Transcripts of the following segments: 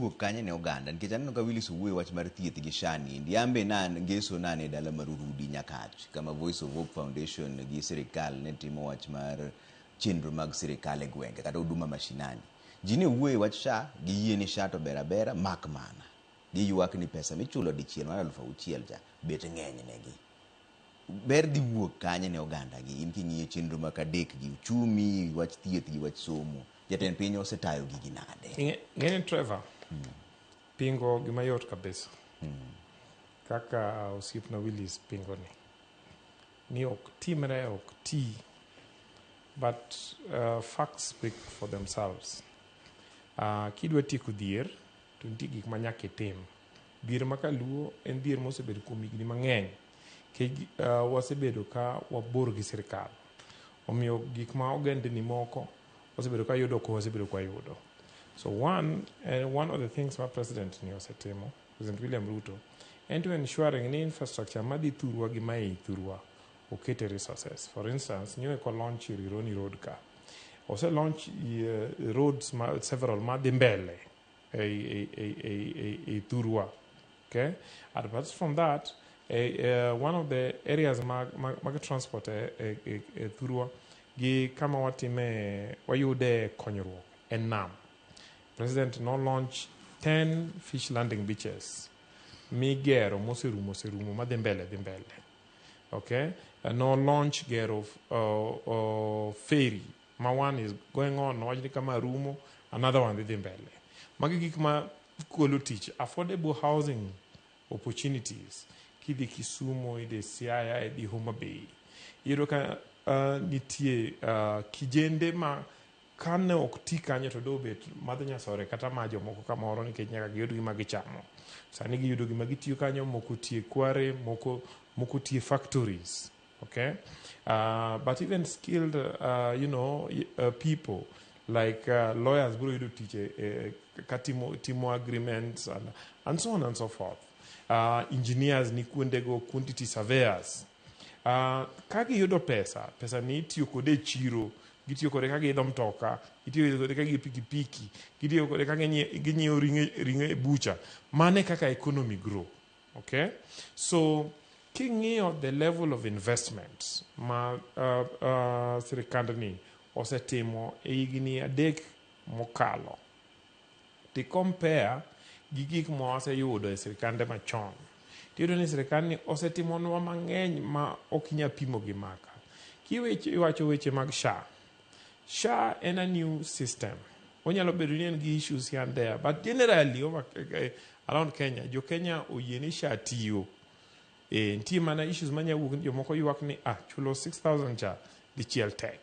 wuok kanye ne oganda? Nikech aneno ka Willis owuoyo wach mar thieth gi SHA ni endi. An be na ngeso nane e dala mar Urudi Nyakach kama Voice of Hope Foundation gi sirikal ne timo wach mar chenro mag sirikal e gwenge kata huduma mashinani. Ji ne wuoyo e wach SHA, giyie ni SHA to ber abera mak mana giywak ni pesa michulo dichiel mar 6,000 cha bet ng'eny negi. Ber dhi wuok kanye ne oganda gi in king'iyo chenro mag adek gi uchumi, wach thieth gi wach somo. Jatend piny osetayo gigi nade? Ng'eni Trevor, pingo gima yot kabisa. Kaka osiepna Willis pingo ni. Ni ok timre, ok ti. But facts speak for themselves. Kidwa tieko dhier, to nitie gik ma nyaka itim. Dhier ma kaluo en dhier mosebedo kuom higni mang'eny. Nikech wasebedo ka wabor gi sirikal. Omiyo gik ma ogendni moko osebedo ka yudo ok wasebedo ka wayudo. So one of the things ma president ni osetimo, President William Ruto, en to ensuring ni infrastructure madhi thurwa gi mae thurwa okete resources. For instance, nyo eko launch Rironi Road ka. Ose launch roads ma, several madhi mbele e thurwa. Okay? Apart from that, one of the areas mag transport e thurwa gi kama watime wayude konyruok en nam. President no launch 10 fish landing beaches migero moserumo oserumo madhi mbele dhi mbele. Okay? No launch gero ferry ma one is going on wach ni kama rumo another one dhi mbele. Magi gik ma kelo tich affordable housing opportunities kidhi Kisumu, idhi Siaya, idhi Homa Bay. Iyudo ka nitie kijende ma kane ok ti kanyo to dobet madho nyasore kata ma jomoko kamoro nikech nyaka giyud gima gichamo. Sani giyudo gima gitiyo kanyo, moko tiye kware, moko tiye factories. Okay? But even skilled, people like lawyers biro yudo tich ka timo agreements and so on and so forth. Engineers ni kuondego, quantity surveyors. Ka giyudo pesa, pesa ni itiyo kode e chiro, gitiyo kode ka giidho mtoka, gitiyo kode ka gi pikipiki, gitiyo kode ka ginyiewo ring'o e bucha. Mano e kaka economy grow. Okay? So, king'iyo the level of investment ma sirikandni osetimo e higni 3 mokalo, ti compare gi gik ma waseyudo e sirikande machon, tiyudo ni sirikandni osetimonwa mang'eny ma ok inyal pimo gi maka. Kiwacho weche mag SHA, SHA en a new system. Onyalo bedo ni en gi issues here and there, but generally over, around Kenya, jo Kenya oyie ni SHA tiyo. Nitie mana issues manya wuok ni jomoko ywak ni chulo 6,000 cha dichiel tek.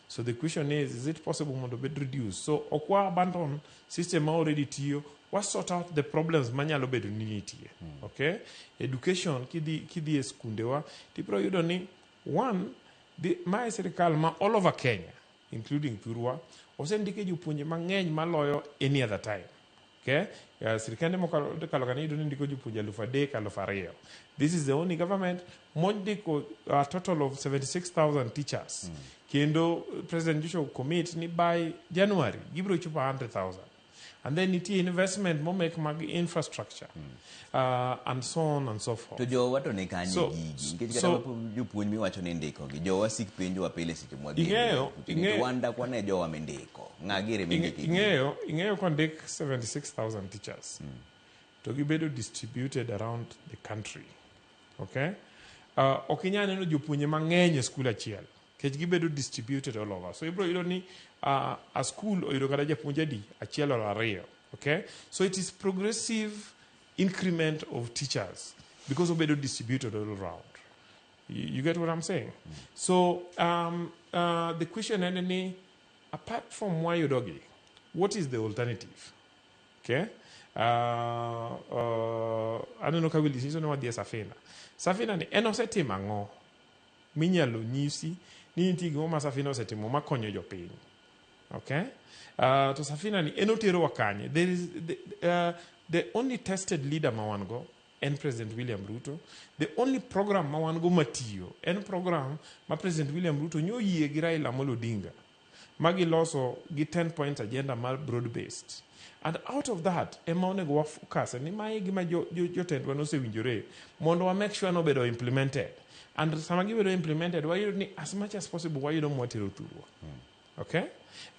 So the question is it possible mondo obed reduced? So ok wa abandon system ma already tiyo, wa sort out the problems manyalo bedo ni nitie. Okay? Education, kidhi e skundewa, tibiro yudo ni one, mae sirikal ma all over Kenya, including thurwa, osendike jopuonje mang'eny maloyo any other time. Okay? Sirikande mokalo ka niyudo ni ndiko jopuonje 3,000, 2,000. This is the only government mondiko a total of 76,000 teachers. Kendo President Joshua commit ni by January gibiro chopo 100,000. And then nitie investment momek mag infrastructure. And so on and so forth. To jowa to ne kanye gigi? Nikech kata jopuonj miwacho ni ndiko gi, jowa sik penjowa pile seche mwadhi e ng'eyo. Wan dak wane jowa mindiko. Ng'a gire mindiko gi? Ing'eyo kondik 76,000 teachers. To gibedo distributed around the country. Okay? Ok inyal neno jopuonje mang'eny e skul achiel. Nikech gibedo distributed all over. So ibiro yudo ni a school oyudo kata japuonj adi? Achiel or ariyo. Okay? So it is progressive increment of teachers because obedo distributed all around. You get what I'm saying? So the question en ni, apart from wayudogi, what is the alternative? Okay? Aneno ka Willis nyiso ni wadhi e Safina. Safina ni en osetimo ang'o minyalo nyisi ni nitie gimoro ma Safina osetimo makonyo jopiny? Okay? To Safina ni en oterowa kanye? There is the only tested leader ma wan go en President William Ruto. The only program ma wan go matiyo en program ma President William Ruto nyoyie gi Raila Amolo Odinga ma giloso gi 10 point agenda mar broad based. And out of that ema onego wa focus ni mae gima jotendwa nosewinjore mondo wa make sure nobedo implemented. And sama gibedo implemented, wayudo ni as much as possible wayudo mwatero thurwa. Okay?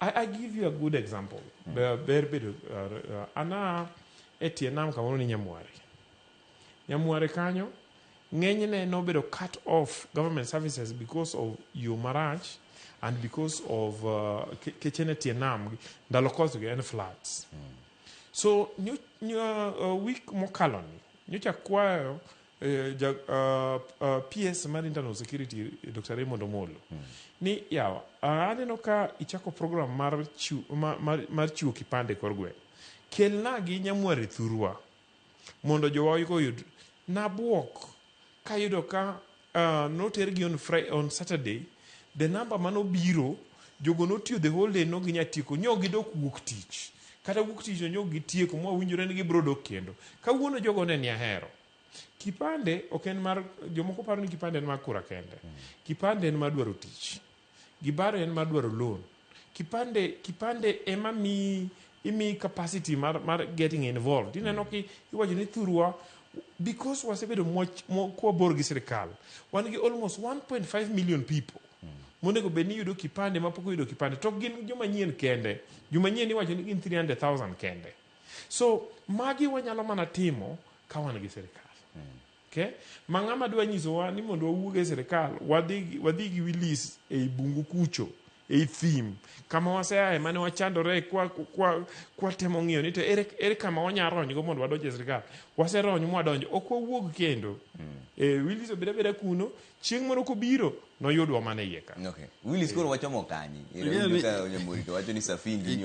I give you a good example. Ber bedo ana e tie nam kamoro ni Nyamware. Nyamware kanyo ng'enyne nobedo cut off government services because of yo marach and because of keche ne tie nam ndalo koth gi en floods. So week mokalo ni nyocha kwayo PS mar Internal Security Dr. Raymond Omolo ni yawa, aneno ka ichako program mar chiwo kipande kor gweng', kelna gi Nyamware thurwa mondo jowa oyud. Nabuok kayudo ka notergi on Friday, on Saturday the number manobiro jogo notiyo the whole day noginya tieko nyo gidok wuok tich kata wuok tich no nyo gitieko mwawinjore ni gibiro dok kendo kawuono. Jogo ne ni ahero kipande ok en mar jomoko paro ni kipande en mar kura kende. Kipande en mar dwaro tich, gibaro en mar dwaro loan. Kipande ema mi imi capacity mar getting involved. Ineno ki iwacho ni thurwa because wasebedo kwabor gi sirikal, wan gi almost 1.5 million people monego bed ni yudo kipande mapok oyudo kipande, to gin joma nyien kende. Joma nyien iwacho ni gin 300,000 kende. So magi wanyalo mana timo ka wan gi sirikal. Okay? Ma ng'ama dwa nyisowa ni mondo wawuog e sirikal wadhi gi Willis ei bungu kucho ei thim kama waseaye mane wachandore kwa temo ng'iyo ni to ere kama wanya ronygo mondo wadonj e sirikal. Waserony mwadonjo, ok wawuog kendo. Willis obed abeda kuno, chieng' moro kobiro noyudwa mana e iye ka. Okay. Willis, koro wachomo kanye? Ero Ing'eyo winjo ka Nyamori to wacho ni Safindi ni ok